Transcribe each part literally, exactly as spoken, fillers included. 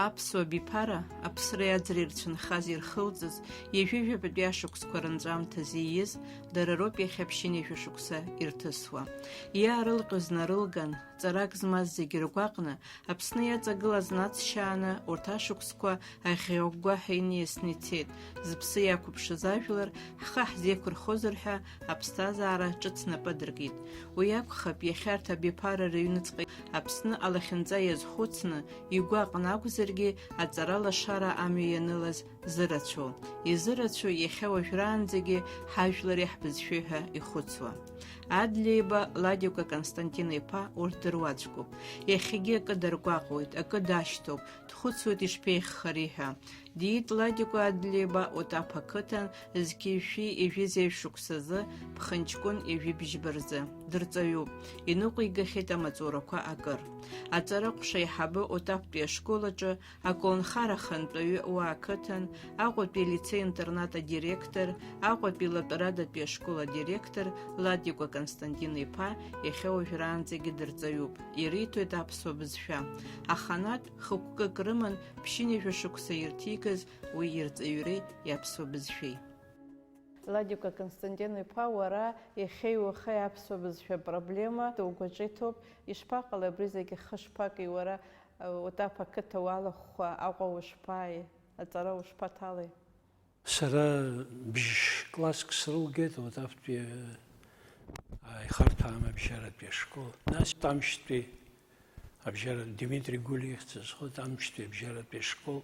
Аԥсуа биԥара, аԥсреи аӡреи рцәынхаз ирхылҵыз, ҩажәижәабатәи ашықәсқәа рынҵәамҭазы ииз, дара роуп иахьа ԥшьынҩажәа шықәса ирҭысуа. Иаарылҟьоз нарылган, ҵарак змаз зегьы ргәаҟны, Аԥсны иаҵагылаз наҵшьааны, урҭ ашықәсқәа аӷьӷьа-гәгәаҳәа иниасны ицеит, зыԥсы иақәыԥшыз ажәлар ҳхы ҳзеиқәырхозар ҳәа аԥсҭазаара ҿыц напы адыркит. Уи акәхап, иахьа арҭ абиԥара рыҩныҵҟа Аԥсны алахьынҵа иазхәыцны, игәы аҟны акәзаргьы, аҵара лашара амҩа ианылаз зырацәоу, изырацәоу иахьа уажәраанӡагьы ҳажәлари ҳбызшәеи ҳәа ихәыцуа. Адлеиба Ладикәа Константин-иԥа урҭ дыруаӡәкуп. Иахьагьы акы даргәаҟуеит, акы дашьҭоуп, дхәыцуеит ишԥеиӷьхари ҳәа. Диит Ладикәа Адлеиба Отаԥ ақыҭан зқьи жәшәи ҩажәи зеижә шықәсазы, ԥхынҷкәын ҩажәи бжьба рзы. Дырҵаҩуп, иныҟәигахьеит амаҵурақәа акыр. Аҵара ҟәша аиҳабы Отаптәи ашкол аҿы аколнхара ахантәаҩы уа ақыҭан, Аҟәатәи алицеи-интернат адиректор, Аҟәатәи Латәарадатәи ашкол адиректор Ладикәа Константин-иԥа иахьа уажәраанӡагьы дырҵаҩуп, ириҭоит аԥсуа бызшәа. Аханатә, хықәкык рыман, ԥшьынҩажәа шықәса ирҭигаз уи ирҵаҩреи иаԥсуа бызшәеи. Ладикәа Константин-иԥа, уара иахьеи уахеи аԥсуа бызшәа апроблема угәаҿы иҭоуп. Ишԥаҟалеи абри зегьы хышԥаки? Уара, э, Отаԥ ақыҭа уалахәхәа Аҟәа ушԥааи? Аҵара ушԥаҭалеи? Сара бжь класск срылгеит Отаптәи, а, ихарҭәаам абжьаратәи ашкол. Нас Тамшьтәи абжьара-, Димитри Гәлиа ихьӡ азхоит, Тамшьтәи абжьаратәи ашкол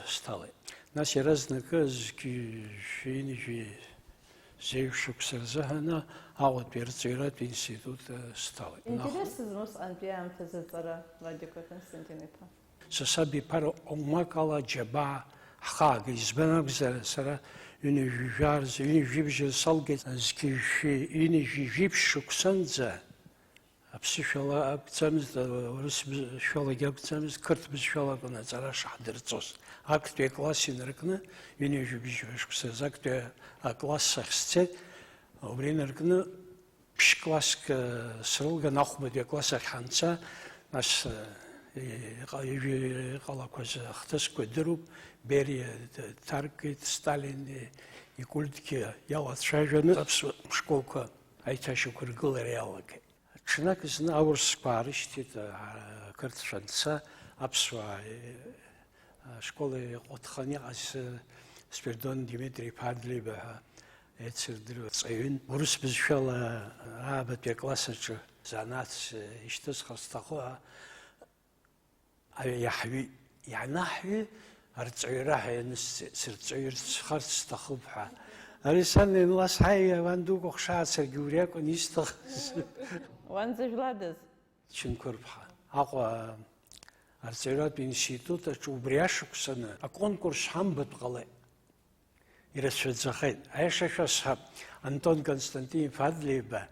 сҭалеит. Нас иаразнакы зқьи жәшәи ҩынҩажәи зеижә шықәса рзыҳәаны Аҟәатәи арҵаҩратә институт, а, сҭалеит. Интересызма усҟантәи аамҭазы аҵара, Ладикәа Константин-иԥа? Са саб иԥара оумак ала џьабаа ҳхаагеит. Избан акәзар, сара ҩынҩажәи жәаа рзы, ҩынҩажәи бжьы салгеит, зқьи жәшәи ҩынҩажәи жәиԥшь шықәсанӡа аԥсышәала акәӡамызт, урыс бызшәалагьы акәӡамызт, қырҭ бызшәала акәын аҵара шаҳдырҵоз. Актәи акласс инаркны, ҩынҩажәи бжьба шықәсазы актәи акласс ахь сцеит, убри инаркны, Ԥшь-класск, э, срылган, ахәбатәи акласс ахь ҳанца, нас, э, иҟа-, ижәы-, иҟалақәаз ахҭысқәа дыруп, Бериа д-, дҭаркит, Сталин и-, икультгьы иалацәажәаны аԥсуа школқәа аиҭашьақәыргылара иалагеит. Ҽнак зны аурысқәа аарышьҭит, а, ақырҭцәа анца, аԥсуаа, э, ашкол иҟәыҭханы иҟаз, э, Спиридон Димитри-иԥа Адлеиба ҳәа еицырдыруа ҵаҩын. Урыс бызшәала аабатәи акласс аҿы занааҭс, э, ишьҭысхыр сҭаху, а, а, иаҳҩит. Ианаҳҩы, арҵаҩра ҳәа ианысҵеит, сырҵаҩырцхарц сҭахуп ҳәа. Ари сан ианласҳаи, ауан ду кәыхшааит, саргьы убри акәын исҭахыз. Уанӡа жәладаз? Чынқәырԥҳа, Аҟәа арҵаҩратә институт аҿы убри ашықәсаны аконкурс ҳамбатә ҟалеит. Ирацәаӡахеит. Аиаша шәасҳәап, Антон Константин-иԥа Адлеиба,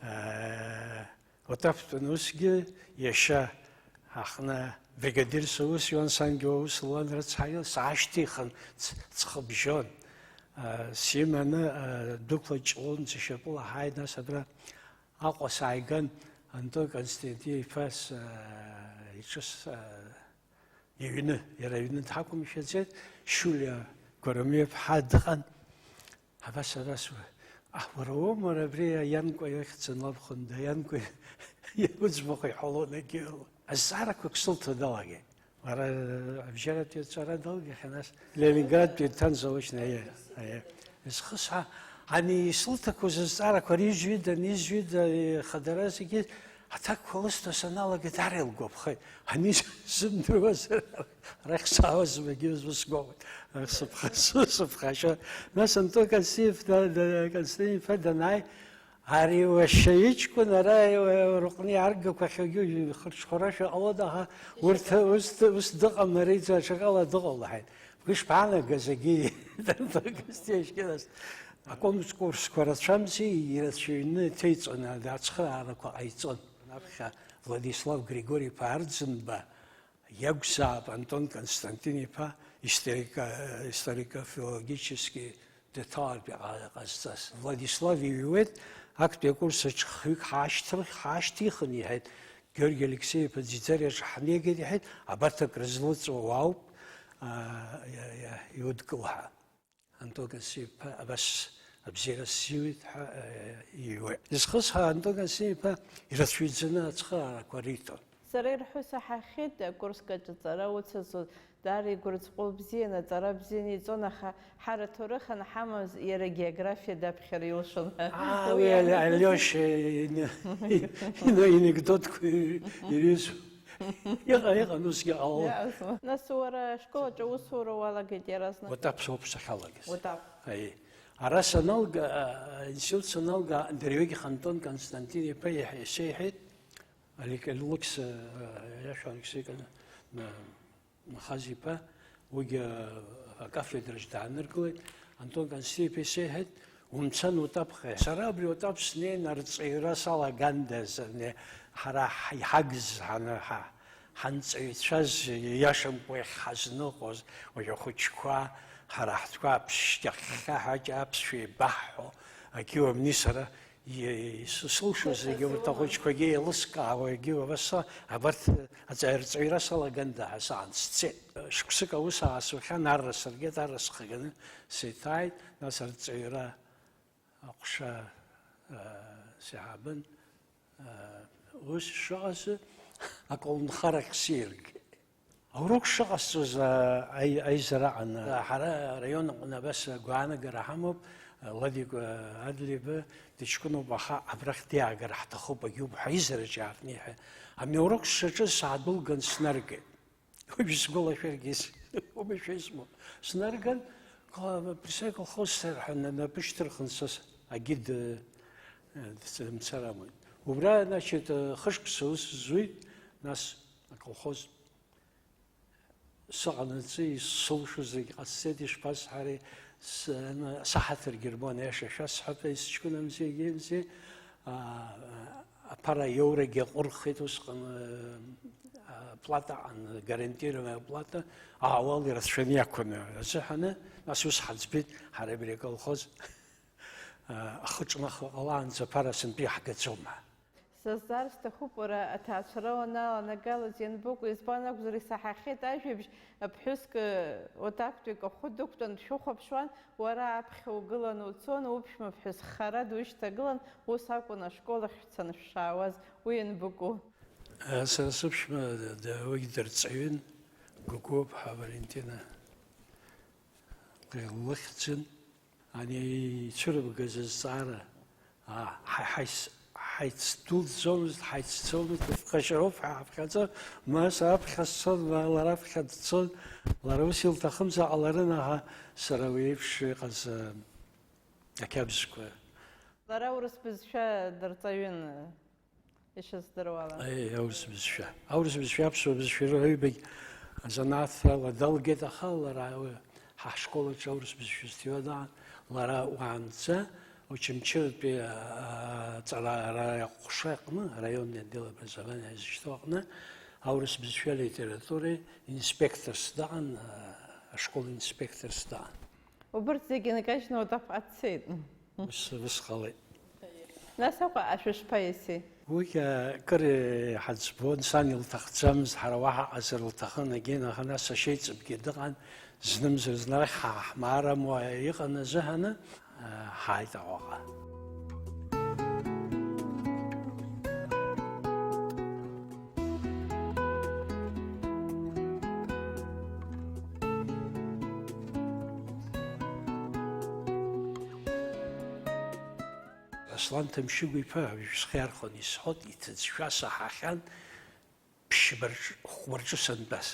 аа, Отаптәын усгьы иашьа аҟны бригадирс аус иуан, сангьы аус луан рыцҳаҩы, саашьҭихын, ц-, ҵхыбжьон, аа, симаны, аа, дәықәлаҷҷон, сышьапыла ҳааит, нас абра Аҟәа сааиган, Антон Константин-иԥа с-, иҿы с-, иҩны, иара иҩны дҳақәымшәаӡеит, Шьулиа Гәарамиаԥҳа дыҟан. Абас, абас, уа, а, уара уоума, уара абри аианкәа ихьӡын лабхәында, аианкәа иуӡбахә иҳәалон егьырҭ. Азҵаарақәак сылҭо далагеит. Ара абжьаратәи аҵара далгахьан, нас Ленинградтәи дҭан заочно, аиа, аиа. Схы сҳа-, ани исылҭақәоз азҵаарақәа, ари изҩыда, ани изҩыда, ихадара зегьы аҭакқәа лысҭо саналага, даара илгәаԥхеит. Ани сзымдыруазар, арахь саауазаргьы узусгәахәит. Арахь сыԥха-, сыԥхашьа. Нас Антон Константин-иԥа да-, да-, Константин-иԥа данааи, Ари уашьа иҷкәын ара рҟны иааргақәахьоугьы ихырҽхәарашәа ҟалода, аха урҭ ус, ус дыҟам, ари даҽакала дыҟоу лҳәеит. Бгәы ишԥаанагаз, егьи? Аконкурсқәа рацәамзи, ирацәаҩны иҭеиҵон, ацхыраарақәа ҟаиҵон. Аԥхьа Владислав Григори-иԥа Арӡынба, Иакәзаап, Антон Константин-иԥа историко-, историко-филологически деҭалартә иҟа-, иҟазҵаз. Владислав иҩуеит, актәи акурс аҿы хҩык ҳаашьҭыр-, ҳаашьҭихын, иҳәеит, Георги Алексеи-иԥа Ӡиӡариаҿы ҳнеигеит, иҳәеит, абарҭ акрызлыҵуа уаауп, аа, иа-, иа-, иудкыл ҳәа. Антон Кациа-иԥа абас абзиара сзиуит ҳәа, аа, иҩуеит. Изхысҳәааз Антон Кациа-иԥа ирацәаҩӡаны ацхыраарақәа риҭон. Сара ирҳәо саҳахьеит, Курск аҿы аҵара уцызҵоз, даара игәырҵҟәыл бзиан, аҵара бзиан иҵон, аха ҳара аҭоурых анҳамаз, иара агеографиа даԥхьар илшон ҳәа. Аа, уи уи Али-, Алиоша ин-, ин-, инекдотқәа ирҩызоуп. Иҟан, иҟан, усгьы ҟалон. Иаазма. Нас уара ашкол аҿы аусура уалагеит иаразнак? Отаԥ соуп сахьалагаз. Отаԥ. Аиеи. Ара саналга, а, аинститут саналга, дырҩегьых Антон Константин-иԥа иаҳ-, исеиҳәеит, Алик-, Алықьса, а, иашәа Алексеи Кон-, на-, Нахаз-иԥа, уигьы акафедраҿ дааныркылеит, Антон Константин-иԥа исеиҳәеит, умцан утаԥхьа. Сара абри утаԥ снеин арҵаҩра салагандаз, ани ҳара ҳ-, иҳагыз ҳаны ҳа-, ҳанҵаҩцәаз, ииашамкәа иахьҳазныҟәоз, уажә ахәыҷқәа, ҳара ҳтәқәа аԥшьҭахьхьа ҳәаҷа аԥсшәа еибаҳҳәо, акиуамни сара И-, ис-, сылшоз зегьы, урҭ ахәыҷқәагьы еилыскаауа, егьи уамаса, абарҭ аҵаирҵаҩра салаганда ҳәа саан сцеит. Шықәсык аус аасухьан, арра сыргеит, арра схаганы сеиҭааит, нас арҵаҩра аҟәша, а, сиҳабын, а, ус шыҟаз аколнхарахь сиргеит. Аурок шыҟасҵоз, а, аи-, аизара аҟны, ҳара араион аҟны абас агәаанагара ҳамоуп, а, Ладик, а, Адлеиба дыҷкәыноуп, аха абрахь диаагар ҳҭахуп, агьуп ҳәа аизараҿы иаартны иҳәа. Ами аурок сшаҿыз саадәылган снаргеит. Уажә сгәалашәаргьы с-, умашәа исмоуп. Снарган, ко-, Пресаи колхоз сарҳәан, напышьҭырхын са с-, агид, э, э, дцарц амуит. Убра, значит, э, хышк саус зуит, нас аколхоз Сыҟанаҵы, исылшо зегь ҟасҵеит, ишԥасҳәари, с-, н-, саҳаҭыргьы рбон, аиаша шәасҳәап, исҷкәынамзи, егьимзи, а, аԥара аиоурагьы аҟәырххеит усҟан, а, плата аҟан, гарантированная плата, аауал ирацәаны иақәын азыҳәаны, нас ус ҳаӡбеит, ҳара абри аколхоз, а, ахы ҿнахуа ҟалаанӡа аԥара сынтәа иаҳгаӡом ҳәа. Сазҵаар сҭахуп, уара аҭаацәара уаналанагалоз ианбыкәу, избан акәзар, исаҳахьеит ажәабжь, ԥҳәыск, уаҭахтәик ахәы дықәтәан дшәыхәаԥшуан, уара аԥхьа угыланы уцон, уԥшәма ԥҳәыс хара душьҭагылан, ус акәын ашкол ахь шәцаны шәшаауаз, уи ианбыкәу? Сара сыԥшәма д-, д-, уигь дырҵаҩын, Гогәуаԥҳа Валентина лыхьӡын. Ани ицәырыбгаз азҵаара, аа, ҳа-, ҳаиц-, ҳаицдәылҵӡомызт, ҳаиццомызт, ԥхашьароуп ҳәа ҳаԥхьаӡо, ма сара аԥхьа сцон, ма лара аԥхьа дцон, лара ус илҭахымзар ҟаларын, аха сара уи еиԥш иҟаз, а, ақьабзқәа. Лара урыс бызшәа дырҵаҩын. Ишыздыруала. Аиеи, аурыс бызшәа. Аурыс бызшәа, аԥсуа бызшәа рыҩбагь азанааҭрала далгеит, аха лара уи ҳа ҳшкол аҿы аурыс бызшәа зҭиуа даан, лара уаанӡа Очамчыратәи, а, аҵара ара аҟәша аҟны, районный отдел образования изышьҭоу аҟны, аурыс бызшәа литературеи инспекторс даан, а, ашкол инспекторс даан. Убырҭ зегьы нкажьны Отаԥ ацеит. Ус, ус ҟалеит. Нас Аҟәа ашәа шԥаиаси? Уигь акыр иҳаӡбон, сан илҭахӡамызт, ҳара уаҳа ҟазар лҭахын, егьин, аха нас ашьеиҵбгьы дыҟан, знымзар зны арахь ҳа-, ҳмаар амуа иҟан азыҳәаны, ҳааит Аҟәаҟа. Аслан Ҭамшьыгә-иԥа, уажә схы иархәаны исҳәоит, иҭыӡшәа саҳахьан ԥшьба рҿ-, хәба рҿы сантәаз,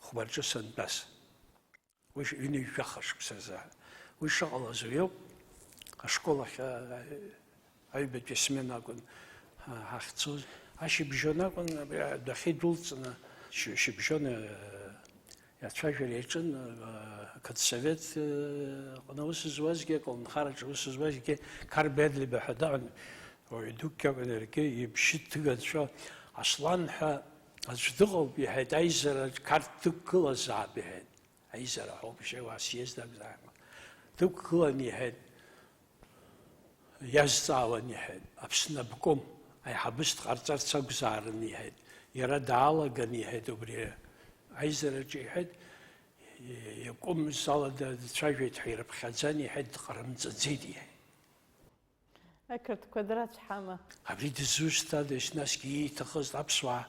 хәба рҿы сантәаз. Уи ш-, ҩынҩажәаха шықәсазы. Уи шыҟалаз уи ауп, ашкол ахь, а, аҩбатәи асмена акәын, а, ҳахьцоз. Ашьыбжьон акәын, абри адәахьы идәылҵны, шьы-, шьыбжьон, а, ацәажәара иаҿын, а, ақыҭсовет, а, аҟны аус зуазгьы, аколнхараҿы аус зуазгьы, Қарбеи Адлеиба ҳәа даҟан, уаҩ дук акәын иаргьы, ибжьы ҭыгацәа, Аслан ҳәа аӡә дыҟоуп, иҳәеит, аизараҿ Қарҭ дықәгылазаап, иҳәеит. Аизара ҳәоуп, шьауа съезд акәзааит. Дықәгылан иҳәеит, иазҵаауан иҳәеит, Аԥсны обком, Аиҳабыс дҟарҵарц акәзаарын, иҳәеит. Иара даалаган, иҳәеит, убри аизараҿы, иҳәеит, иакәымз ала дацәажәеит ҳәа ирыԥхьаӡан, иҳәеит, дҟарымҵаӡеит, иҳәеит. Ақырҭқәа драцәҳама? Абри дызусҭадашь, насгьы ииҭахыз аԥсуаа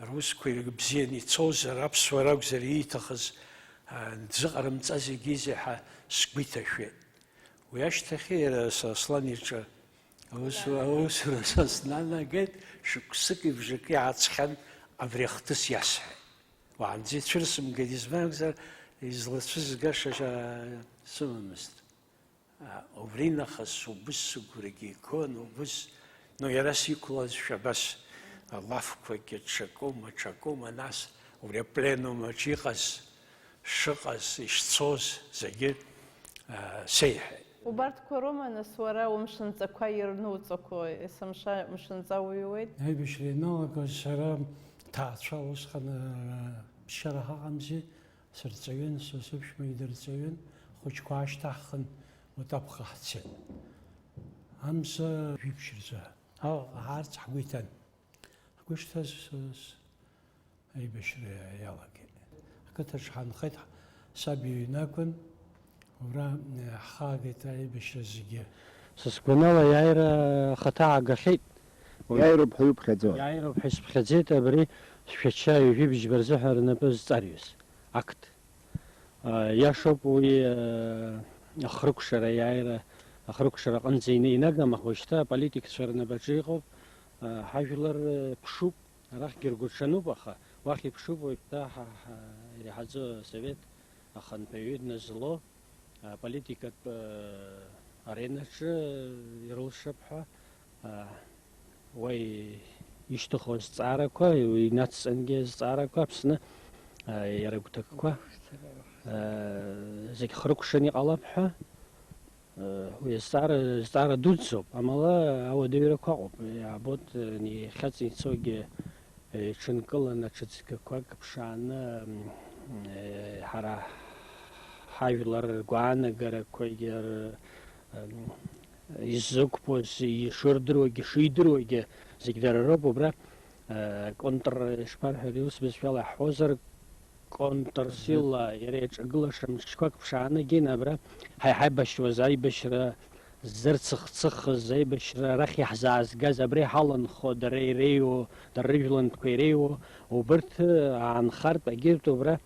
русқәа бзианы ицозар, аԥсуаа ракәзар ииҭахыз, а, дзыҟарымҵази егьизеи ҳәа сгәы иҭашәеит. Уи ашьҭахь иара Сослан иҿы аусура, аусура са снанагеит, шықәсыки бжаки ааҵхьан абри ахҭыс иасҳәеит. Уаанӡа ицәырсымгеит, избан акәзар, излацәызгаша сымамызт. А, убри нахыс убыс сыгәрагьы игон, убыс, ну, иара сиқәлазшәа абас алафқәагьы ҽакума, ҽакума, нас убри апленум аҿы иҟаз, шыҟаз, ишцоз зегьы, а, сеиҳәеит. Убарҭқәа роума, нас, уара умшынҵақәа ирнуҵақәо, есымша мшынҵа уҩуеит? Аибашьра ианалагоз сара ҭаацәа усҟан, а, ԥсшьара ҳаҟамзи, сырҵаҩын, са сыԥшәма идырҵаҩын, хәыҷқәа аашьҭаҳхын, Отаԥха ҳцеит. Амза жәиԥшь рзы. Ҳа-, ҳаарц ҳгәы иҭан. Ҳгәы шҭаз, с-, с-, аибашьра иалагеит. Ҳқыҭаҿы ҳаанхеит, ҳ-, саб иҩны акәын, убра, э, ҳхаагеит аибашьра зегьы. Са сгәанала, аиааира ахаҭа аагахьеит. Уи иааироуп ҳәа иуԥхьаӡо. Иааироуп ҳәа исԥхьаӡеит абри шәача ҩажәи бжьба рзыҳәа рнапы зҵарҩыз акт. А, иашоуп уи, а, ахрыкәшара аиааира, ахрыкәшара аҟынӡа ина-, инагам, аха уажәшьҭа аполитикцәа рнапаҿы иҟоуп. А, ҳажәлар, а, ԥшуп, арахьгьы ргәырҽануп, аха уахь иԥшуп уажәшьҭа ҳа, ҳа, иреиҳаӡоу асовет ахантәаҩы дназло, аполитикатә, а, аренаҿы ирылшап ҳәа, а, уа ишьҭыху азҵаарақәа, инацҵангьы азҵаарақәа Аԥсны, а, иара агәҭакқәа, а, зегь хрыкәшан иҟалап ҳәа, а, уи азҵаара, зҵаара дуӡӡоуп, амала ауадаҩрақәа ыҟоуп. Иаабоит, а, ихьаҵны ицогьы, а, иҽынкыланы аҽыҵгақәак ԥшааны, м, а, ҳара ҳажәлар ргәаанагарақәагьы р-, м, иззықәԥоз, ишырдыруагьы, шидыруагьы, зегь дара роуп. Убра, э, контр, ишԥарҳәари, ус бызшәала иаҳҳәозар, контрсила иара иаҿагылаша мҿқәак ԥшаанагеит абра, ҳаи ҳаибашьуаз аибашьра зырцыхцыхыз, аибашьра арахь иаҳзаазгаз, абра иҳаланхо, дара иреиуоу, дара рыжәлантәқәа иреиуоу, убырҭ аанхартә агьырҭ убра,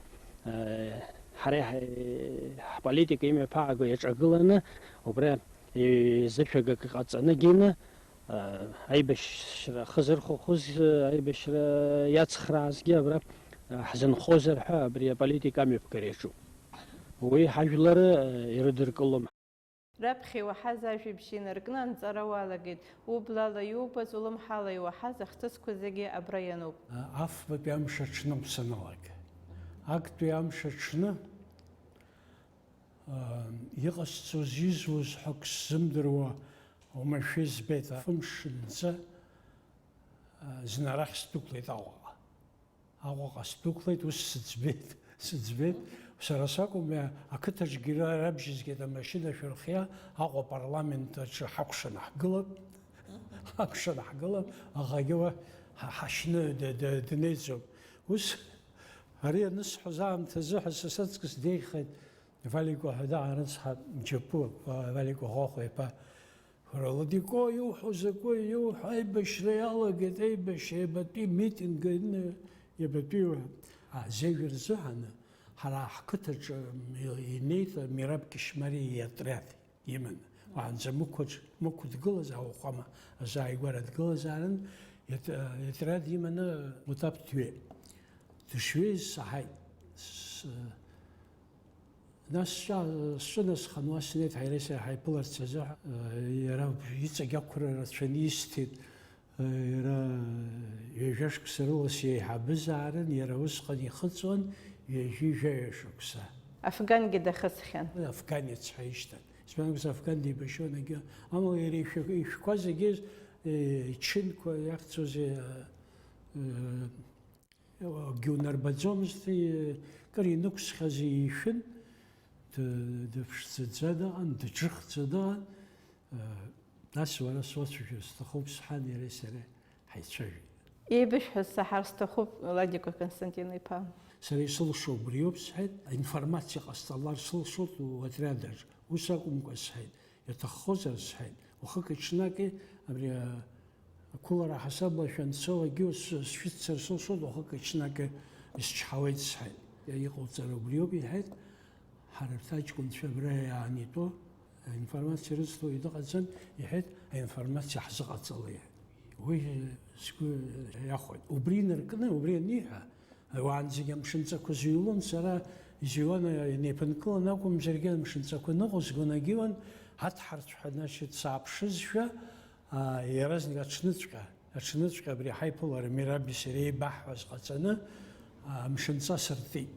э, ҳара иҳ-, ҳполитика имҩаԥааго иаҿагыланы, убра Е, зышәагак ҟаҵаны гьины, а, аибашьра хызырхәахәыз, а, аибашьра иацхраазгьы абра, а, ҳзынхозар ҳәа абри аполитика амҩаԥгара иаҿуп. Уи ҳажәлар, а, ирыдыркылом. Раԥхьа иуаҳаз ажәабжь инаркны анҵара уалагеит. Ублала иубаз, улымҳала иуаҳаз ахҭысқәа зегьы абра иануп. Афбатәи амш аҽны саналага. Актәи амш аҽны Иҟасҵоз, изуз ҳәа акы сзымдыруа уамашәа избеит. Афымш нҵа, зны арахь сдәықәлеит Аҟәаҟа. Аҟәаҟа сдәықәлеит, ус сыӡбеит, сыӡбеит. Сара сакәым, ақыҭаҿгьы ра-, рабжьызгеит амашьына шәырхиа, Аҟәа апарламент аҿы ҳакәшаны ҳгылап, ҳакәшаны ҳгылап, аӷагьы уа ҳа-, ҳашьны д-, д-, днеиӡом. Ус, ари анысҳәоз аамҭазы ҳәа са саҵкыс деиӷьхеит. Валикәа ҳәа даара рыцҳа, Џьапуа, Валикәа Ӷәахәа иԥа. Уара, Ладико, иуҳәо закәи, иуҳәо аибашьра иалагеит, аибашьра, иабатәи митинг, ин-, иабатәи, а, зежә рзыҳәан ҳара ҳқыҭаҿы инеит Мераб Кьышьмариа иотриад иманы. Уаанӡа Мықәаҿ, Мықә дгылаз, ауахәама азааигәара дгылазаарын, иот-, иотриад иманы Утаԥ дҩеит. Дышҩеиз саҳаит. С-, Нас сҿа-, сҿынасхан, уа снеит, ҳареи сареи ҳаиԥыларц азы, э, иара иҵегь ақәра рацәаны исҭеит, э, иара ҩажәа шықәса рыла сеиҳабызаарын, иара усҟан ихыҵуан ҩажәи жәаҩа шықәса. Афгангьы дахысхьан. Афганец ҳәа ишьҭан. Избан акәзар, Афган деибашьуан, егьи, амала иара ишәы-, ишәқәа зегьы, э, ичынқәа иахьӡузеи, э, э, Акгьы унарбаӡомызт, кыр инықәсхьаз ишәын, д-, дыԥшӡаӡа дыҟан, дыџыхӡа дыҟан. Нас уара суацәажәар сҭахуп, сҳәан, иареи сареи. ицәажәеит. Еибышәҳәаз саҳар сҭахуп, Ладикәа Константин-иԥа. Сара исылшо убриоуп, сҳәеит, аинформациа ҟасҵалар сылшоит уотрядаҿ. Ус акәымкәа, сҳәеит, иаҭаххозар, сҳәеит, уахыки-ҽнаки абри ақәылара ҳасабла шәанцо, егьи ус сшәыццар сылшоит, уахыки-ҽнаки исчҳауеит, сҳәеит. Иҟауҵара убриоуп, иҳәеит, ҳара арҭ аҷкәынцәа абра иаанитәо, аинформациа рызҭо дыҟаӡам, иҳәеит, аинформациа ҳзыҟаҵала, иҳәеит. Уи сгәы иахәеит. Убри инаркны, убри аниҳәа, уаанӡагьы амшынҵақәа зыҩлон, сара изыҩуан, инеиԥынкылан акәымзаргьы, амшынҵақәа ныҟәызгон, агьиуан, аҭҳарцәҳәа, значит, сааԥшызшәа, а, иаразнак аҽныҵәҟьа, аҽныҵәҟьа абри ҳаиԥылара Мираби сареи еибаҳҳәаз ҟаҵаны, а, амшынҵа сыртит.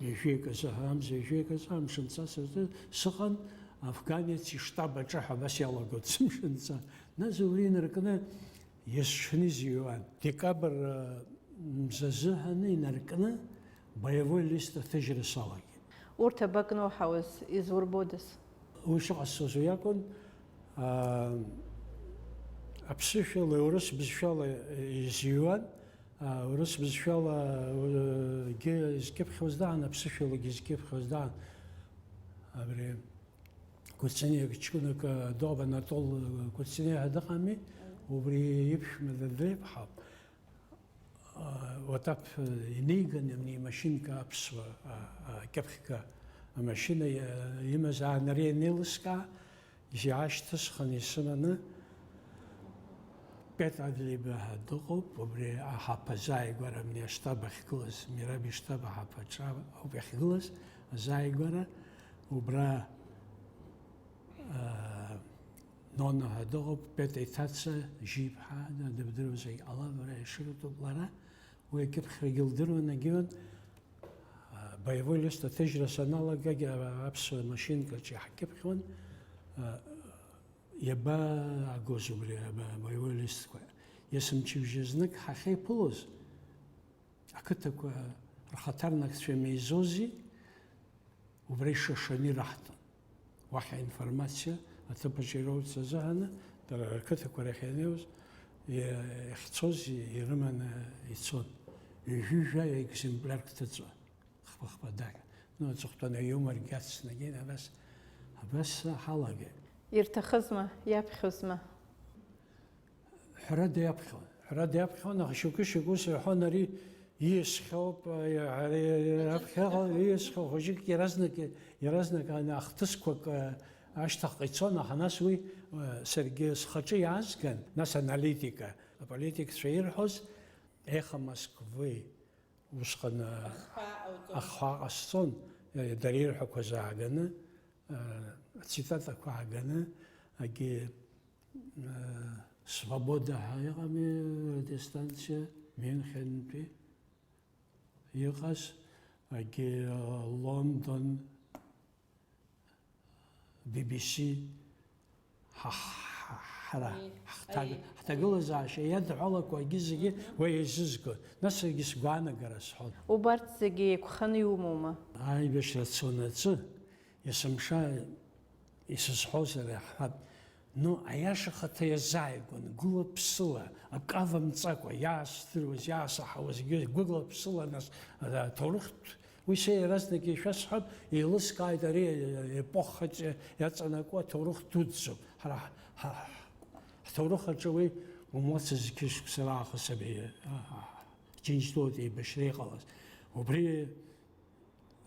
Ҩажәи акы азы, амза ҩажәи акы азы амшынҵа сыртит, сыҟан афганец иштаб аҿы ҳәа абас иалагоит сымшынҵа. Нас убри инаркны есҽны изыҩуан. Декабр, а, мза азыҳәаны инаркны боевой лист аҭыжьра салагеит. Урҭ абакноуҳауаз, изурбодаз? Уи шыҟасҵоз уи акәын, аа, аԥсышәала, урыс бызшәала изыҩуан, аа, урыс бызшәала, э, гьы изкьыԥхьуаз даан, аԥсышәалагьы изкьыԥхьуаз даан. Абри Кәыҵниа ҷкәынак, Доба Анатол Кәыҵниа ҳәа дыҟами, убри иԥшәма дадреиԥҳауп. Уатаԥ инеиган, амни машьынка аԥсуа, а, а, кьыԥхьга амашьына, а, имаз аанара ианеилыскаа, иаашьҭысхын исыманы, Петр Адлеиба ҳәа дыҟоуп, убри аҳаԥ азааигәара, амни аштаб ахьгылаз, Мираби штаб аҳаԥ аҿы ауп иахьгылаз, азааигәара, убра, а, Нона ҳәа дыҟоуп, Петр иҭаца, Жиԥҳа, дыбдыруазаргь ҟалап, лара ишыртәуп лара, уи акьыԥхьрагьы лдыруан, агьиуан, боевой лист аҭыжьра саналагагь, а, аԥсуа машьынкаҿы иаҳкьыԥхьуан, а, иабаагоз убри, а, боевой листқәа. Есымчыбжьа знык ҳахьеиԥылоз, ақыҭақәа рхаҭарнакцәа меизози, Убра ишашаны ираҳҭон. Уахь аинформациа аҭыԥаҿ ироурц азыҳәаны, дара рқыҭақәа рахь ианеиуаз, иа-, иахьцоз ирыманы ицон. Ҩажәи жәаҩа екземпляр кҭыҵуа, хԥа-хԥа даҟьа. Ну, аҵыхәтәаны аиуморгьы ацнагеит, абас, абас ҳалагеит. Ирҭахызма, иаԥхьозма? Ҳәарада иаԥхьон, ҳәарада иаԥхьон, аха шьоукы-шьоукы ус ирҳәон, ари ииасхьоуп, ари аԥхьаҟа ииасхьоу, хәыҷык иаразнак, иаразнак ан-, ахҭысқәак, а, ашьҭахьҟа ицон, аха нас уи, а, саргьы схаҿы иаазган, нас аналитика, аполитикцәа ирҳәоз, Эхо Москвы усҟан, а, ахҳәаа ҟасҵон, а, дара ирҳәақәаз ааганы, а, ацитатақәа ааганы, агьи Свобода ҳәа иҟами радиостанциа Мюнхентәи иҟаз, агьи Лондон, би би си, ҳа-, ҳа-, ҳара, Аи, ҳҭаг-, аи, ҳҭагылазаашьа иадҳәалақәагьы зегьы уи еизызгон. Нас саргьы сгәаанагара сҳәон. Убарҭ зегьы еиқәханы иумоума? Аибашьра цонаҵы, есымша исызҳәозар иаҳҳәап, ну, аиаша хаҭа иазааигәан, гәыла-ԥсыла, акы авамҵакәа, иаасдыруаз, иаасаҳауазгьы гәыла-ԥсыла, нас, аҭоурыхтә, уи са иаразнак ишәасҳәап, еилыскааит, ари епохаҿы иаҵанакуа аҭоурых дуӡӡоуп. Ҳара ҳ-, ҳ-, ҳ-, ҳҭоурых аҿы уи умлацызқьышықәса раахыс абри, а, а, Џьынџьтәылатә еибашьра иҟалаз. Убри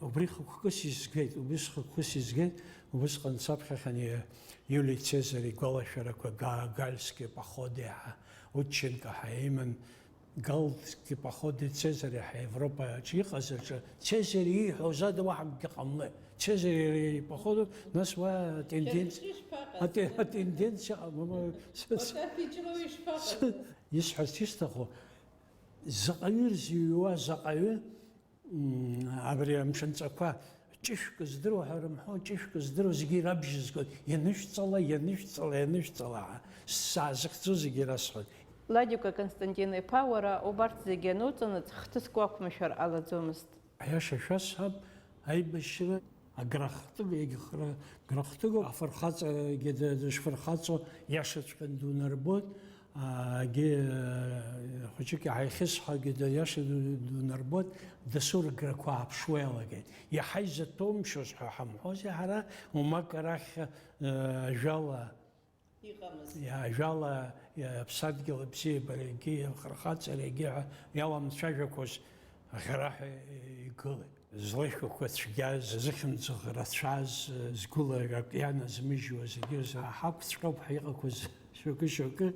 Убри хықәкыс изгеит, убри схықәкыс изгеит, убысҟан саԥхьахьан иа-, Иулий Цезар игәалашәарақәа, Га-, Гальски походи ҳәа, Удченко ҳәа иман, Гальски походи Цезари ҳәа Европаҿы иҟаз аҿы, Цезари ииҳәоз ада уаҳа акгьы ҟамлеит. Цезари иара ипоходу, нас уа атенденциа, Шәара ишԥаҟаз? Ате-, атенденциа ҟамлама. Уаҵәы афиҷроу ишԥаҟаз? Исҳәарц исҭаху, заҟаҩы ирзыҩуа, заҟаҩы Мм, абри амшынҵақәа ҷышәк здыруа ҳәа рымҳәо, ҷышәк здыруа зегьы ирабжьызгоит, ианышәҵала, ианышәҵала, ианышәҵала ҳәа сзаазыхьӡо зегьы расҳәоит. Ладикәа Константин-иԥа, уара убарҭ зегьы ануҵанаҵ, хҭыск уақәымшәар ҟалаӡомызт. Аиаша шәасҳәап, аибашьра аграхтыга, егьыхра грахтыгоуп, афырхаҵагьы д-, дышфырхаҵо иашаҵәҟьаны дунарбоит, Егьи, хәыҷык иааихьысҳәагьы, иаша дунарбоит, дасу рыграқәа ааԥшуа иалагеит. Иаҳа изаҭәоумшьоз ҳәа ҳамҳәозеи ҳара, уамак арахь, ажәала, Иҟамызт. Иа-, ажәала, иа-, аԥсадгьыл абзиабарагьы, афырхаҵарагьы ҳәа иаламцәажәақәоз аӷьараҳәа игылеит. Злеишәақәа цәгьаз, зыхьымӡӷ рацәаз, згәыла акы ианазмыжьуа зегьы рзы ҳақәҵәҟьоуп ҳәа иҟақәаз шьоукы-шьоукы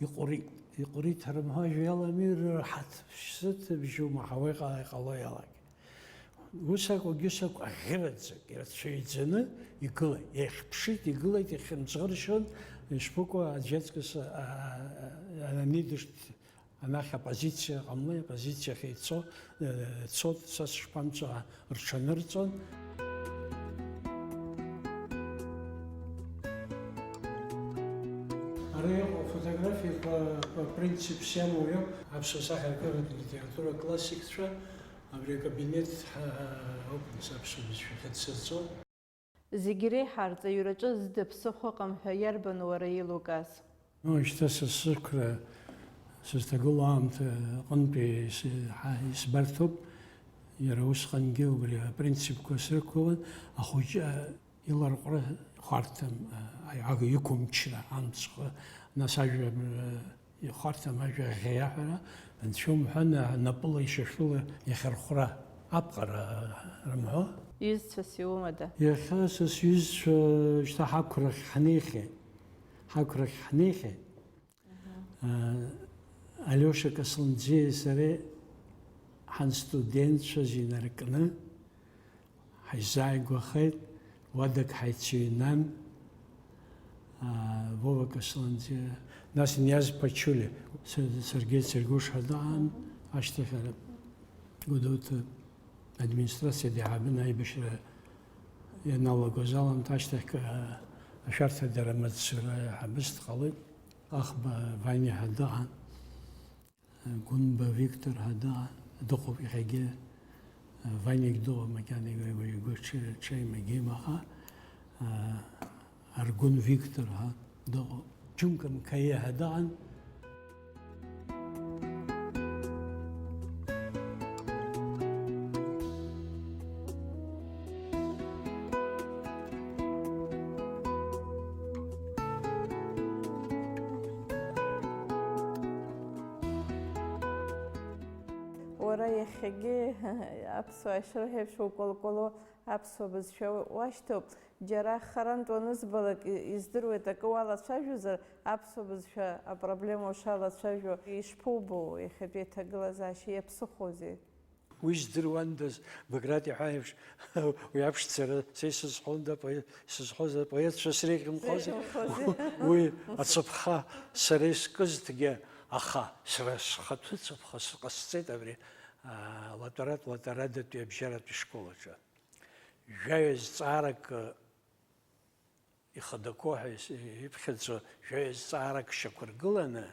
иҟәрит. Иҟәрит ҳәа рымҳәо ажәа иалами, рырҳаҭ шьҭыбжьума ҳауа иҟа-, иҟало иалагеит. Ус акәу, егьыс акәу, аӷьыраӡак ирацәаҩӡаны игылеит, иахьԥшит, игылеит, ихьымӡӷыршьон, ишԥыкәу, аӡә иаҵкыс, а, а, а, анидырт, анахь апозициа ҟамлеи, апозициахь еицо, э, цот, са сышԥамцо, ҳәа рҽанырҵон. Ара иҟоу афотографиақәа, принципс иамоу иоуп, аԥсуа сахьаркыратә литература классикцәа, Абри акабинет ҳа-, ауп нас аԥсуа бызшәа ахьыццаӡо. Зегь реиҳа арҵаҩраҿы зда ԥсыхәа ыҟам ҳәа иарбану уара еилукааз? Ну, шьҭа са сықәра, сызҭагылоу аамҭа аҟынтәи ис-, ҳа-, исбарҭоуп. Иара усҟангьы убри апринципқәа срықәлан, ахәыҷы иларҟәра хәарҭам, а, аиҳага иқәымчра амцхә, нас ажәа, а, ихәарҭам ажәа аӷьеиаҳәара, анцәа умҳәан, а, напыла ишьашәыла иахьархәра аԥҟара рымҳәо. Ҩызцәас иумада? Иахьа са сҩызцәа шьҭа ҳақәрахь ҳнеихьеит. Ҳақәрахь ҳнеихьеит. Алиоша Касланӡиеи сареи ҳанстудентцәаз инаркны ҳаизааигәахеит, уадак ҳаицыҩнан, Вова Касланӡиа, нас Ниаз Пачулиа, Сергеи Цергуш ҳәа дыҟан, ашьҭахь ара Гәдоуҭа администрациа деиҳабын аибашьра ианалагоз аламҭа ашьҭахь, ашәарҭадара амаҵзура аиҳабыс дҟалеит. Аӷба Ваниа ҳәа дыҟан, Гәынба Виктор ҳәа дыҟан, дыҟоуп иахьагьы, Ваниагь дыҟоуп, макьана игәы-, игәы-, игәы ҽеим, егьим, аха, Аргәын Виктор ҳәа дыҟоуп, Џьумка Мқаиа ҳәа дыҟан. Уара иахьагьы аԥсуаа ишырҳәо еиԥш укәалкәало аԥсуа бызшәа уашьҭоуп. Џьара харантә уанызбалак, и-, издыруеит, акы уалацәажәозар, аԥсуа бызшәа апроблема ушалацәажәо ишԥубо, иахьатәи аҭагылазаашьа иаԥсыхәоузеи? Уи здыруандаз, Баграт иҳәа еиԥш, уи аԥшӡара са исызҳәонда апоет, исызҳәоз апоетцәа среиӷьымхозеи? Среиӷьымхозеи? Уи ацаԥха сара искызҭгьы, аха сара схатәы цаԥха сҟасҵеит абри, аа, латәаратә, латәарадатәи абжьаратәи школ аҿы. Жәаҩа зҵаарак, ихадақәоу ҳәа ис-, иԥхьаӡо жәаҩа зҵаарак шьақәыргыланы,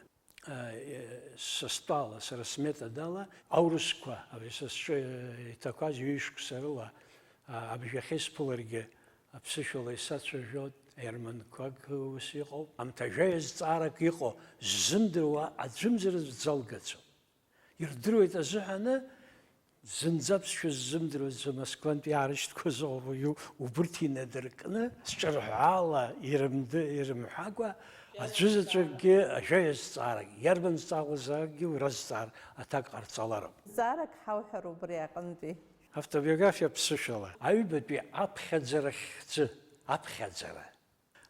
а, е, са стәала, сара сметодала, аурысқәа, абри са сҿы иҭақәаз ҩышықәса рыла, а, абжәахьы исԥыларгьы, аԥсышәала исацәажәоит, аерманқәак ус иҟоуп. Амҭа жәаҩа зҵаарак иҟоу ззымдыруа аӡәымзар залгаӡом. Ирдыруеит азыҳәаны, зынӡа аԥсшәа ззымдыруаз Москвантә иаарышьҭқәаз ыҟоуп, уаҩы убырҭ инадыркны, сҿырҳәаала ирымды-, ирымҳәакәа, аӡәызаҵәыкгьы ажәаҩа зҵаарак, иарбан зҵааракгьы уи разҵаар аҭак ҟарҵалароуп. Зҵаарак ҳауҳәар убри аҟынтәи. Автобиографиа ԥсышәала, аҩбатәи аԥхьаӡара хьӡы, аԥхьаӡара.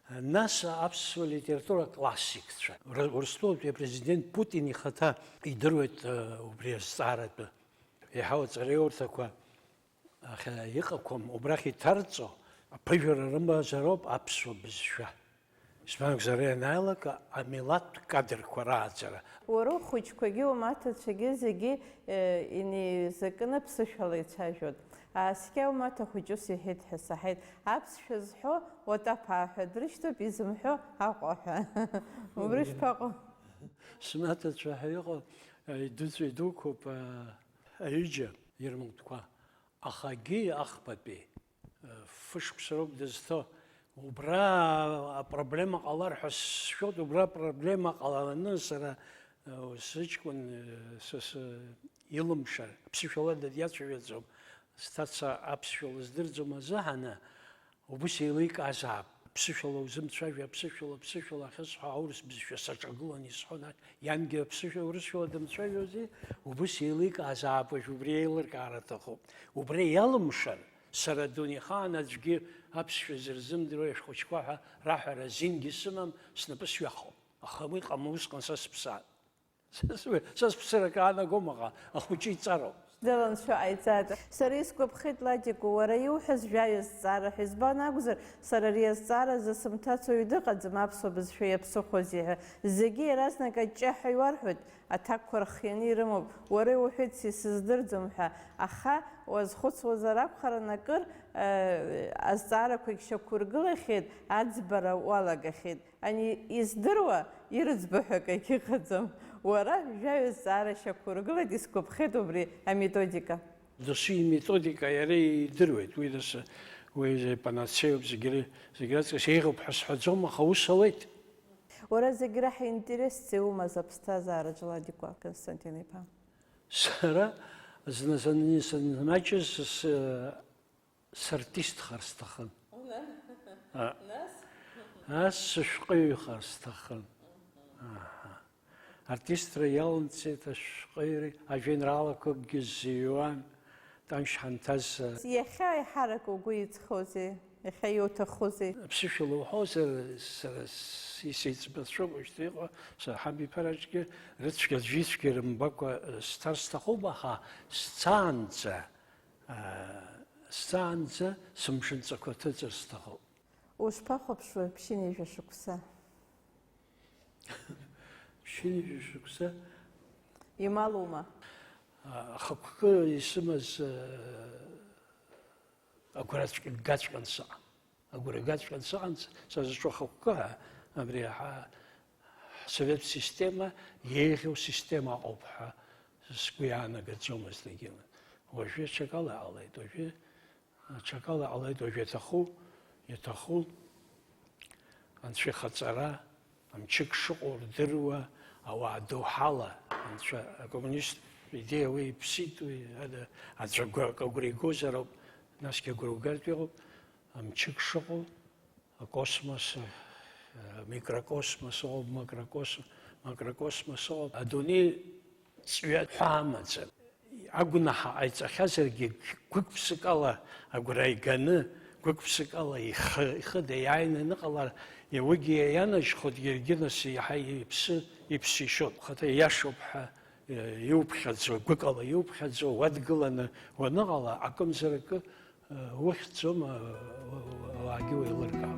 Нас аԥсуа литература классикцәа. Р-, Урыстәылатәи апрезидент Путин ихаҭа идыруеит, э, убри азҵааратәы. Еиҳау аҵараиурҭақәа ахьа иҟақәам убрахь иҭарҵо, аԥыжәара рымазароуп аԥсуа бызшәа. Избан акәзар, ианааилак амилаҭтә кадрқәа рааӡара. Уара ухәыҷқәагьы умаҭацәагьы зегьы, э, инеизакны ԥсышәала ицәажәоит. Ааскьа умаҭа хәыҷы ус иҳәеит ҳәа саҳаит, аԥсшәа зҳәо уатаԥаа ҳәа дрышьҭоуп, изымҳәо Аҟәа ҳәа. Убри шԥаҟоу? Смаҭацәа ҳәа иҟоу, э, идуцәа идуқәоуп, э, аҩыџьа ирмутәқәа. Ахагьы ахԥатәи, э, фышықәса роуп дызҭо, Убра апроблема ҟалар ҳәа сшәоит, убра апроблема ҟаланы сара, э, сыҷкәын, э, са, са, илымшар, аԥсышәала диацәажәаӡом, сҭаца аԥсшәа лыздырӡом азыҳәаны, убыс еиликаазаап, аԥсышәала узымцәажәо, аԥсышәала, аԥсышәала ахьысҳәо аурыс бызшәа саҿагылан исҳәон, иангьы аԥсышәа урысшәала дымцәажәози, убыс еиликаазаап уажә убри еилыркаара аҭахуп. Убра иалымшар, сара адунеихаан аӡәгьы аԥсшәа зырзымдыруа ишәхәыҷқәа ҳәа раҳәара азингьы сымам, снапы сҩахом. Аха уи ҟама усҟан са сыԥсаат. Са сыԥсыр акы аанагом, аха ахәыҷы иҵароуп. Ԥшӡала анцәа ҟаиҵааит. Сара исгәаԥхеит, Ладико, уара иуҳәаз жәаҩа зҵаара ҳәа. Избан акәзар, сара ари азҵаара азы сымҭацо ҩы дыҟаӡам, аԥсуа бызшәа иаԥсыхәоузеи ҳәа. Зегьы иаразнак аҷҷаҳәа иуарҳәоит, аҭакқәа рхианы ирымоуп. Уара иуҳәеит, са исыздырӡом ҳәа. Аха уазхәыцуазар акәхарын акыр, э, азҵаарақәагь шьақәыргылахьеит, аӡбара уалагахьеит. Ани издыруа, ирыӡбо ҳәа акагьы ыҟаӡам. Уара жәаҩа зҵаара шьақәургылеит, исгәаԥхеит убри аметодика. Досу иметодика иара идыруеит, уи досу, уи панацеиуп, зегьы ри-, зегь раҵкыс еиӷьуп ҳәа сҳәаӡом, аха ус ауеит. Уара зегь раҳа интересс иумаз аԥсҭазаараҿ, Ладикәа Константин-иԥа. Сара зны-зынла санымаҷыз, с-, Сартистхар сҭахын. А. Нас? Ас сышәҟәыҩҩхар сҭахын. Аҳа. Артистра иалымҵит ашәҟәыҩҩы, ажәеинраалақәакгьы зыҩуан, танш ҳанҭаз, а, Иахьа еиҳарак угәы иҵхозеи? Иахьа иуҭахузеи? Аԥсышәала уҳәозар, сара с-, исеиҵбацәоуп уажәтәиҟа, сара ҳабиԥараҿгьы рыцәгьа аӡәы ицәгьа рымбакәа, э, сцар сҭахуп, аха сцаанӡа, Сцаанӡа сымшынҵақәа ҭыҵыр сҭахуп. Ушԥахәаԥшуеи ԥшьынҩажәа шықәса? Ԥшьынҩажәа шықәса? Ималума? Ахықәкы исымаз, агәра гаҵәҟьан сыҟан. Агәра гаҵәҟьан сыҟан, са сызҿу ахықәкы, абри ҳа-, ҳсовет система еиӷьу система ыҟоуп ҳәа сгәы иаанагаӡомызт егьырҭ. Уажәы ҽакала иҟалеит, уажәы ҽакала иҟалеит, уажәы иаҭаху, иаҭаху Анцәа ихаҵара, мчык шыҟоу рдыруа, ауаа доуҳала, Анцәа, акоммунисттә идеиа уи иԥсит, уи ада-, аӡә агәра, агәра игозар ауп, насгьы агәра угартә иҟоуп. Мчык шыҟоу, акосмос, э, микрокосмос ыҟоуп, макрокос-, макрокосмос ыҟоуп. Адунеи ҵҩа ҳәа амаӡам. Агәнаҳа ҟаиҵахьазаргьы, гәык-ԥсыкала агәра иганы, гәык-ԥсыкала ихы, ихы даиааины аныҟала, уигьы ианажьхоит, иаргьы нас иаҳа иԥсы, иԥсы ишьоит. Ухаҭа ииашоуп ҳәа, э, иуԥхьаӡо, гәыкала иуԥхьаӡо, уадгыланы уаныҟала, акымзар акы, Ухьӡом, ауаагьы уеилыркаап.